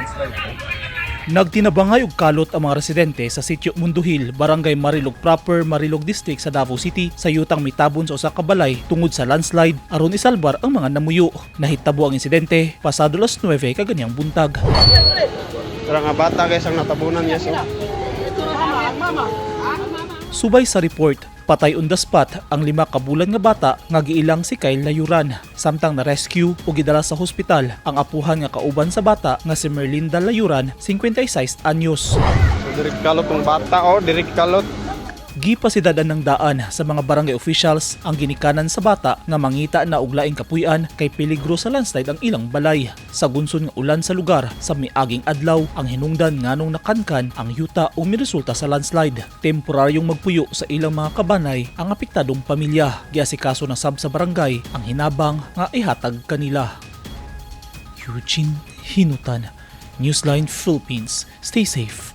Landslide. Nagtinabangay og kalot ang mga residente sa Sitio Munduhil, Barangay Marilog Proper, Marilog District sa Davao City sa yutang mitabon sa usa ka balay tungod sa landslide aron isalbar ang mga namuyo. Nahitabo ang insidente pasado las 9 kaganyang buntag. Tara nga bata guys ang natabunan niya, so. Subay sa report, patay on the spot ang 5 ka bulan nga bata nga giilang si Kyle Layuran. Samtang na-rescue ug gidala sa hospital ang apuhan nga kauban sa bata nga si Merlinda Layuran, 56 anyos. So diri kalot tong bata, oh, diri kalot. Gipasidadan ng daan sa mga barangay officials ang ginikanan sa bata nga mangita na og laing kapuy-an kay peligro sa landslide ang ilang balay. Sa gunson nga ulan sa lugar sa miaging adlaw ang hinungdan nganong nakankan ang yuta ug miresulta sa landslide. Temporaryong magpuyo sa ilang mga kabanay ang apektadong pamilya. Giasikaso na sab sa barangay ang hinabang nga ihatag kanila. Eugene Hinutan, Newsline Philippines. Stay safe.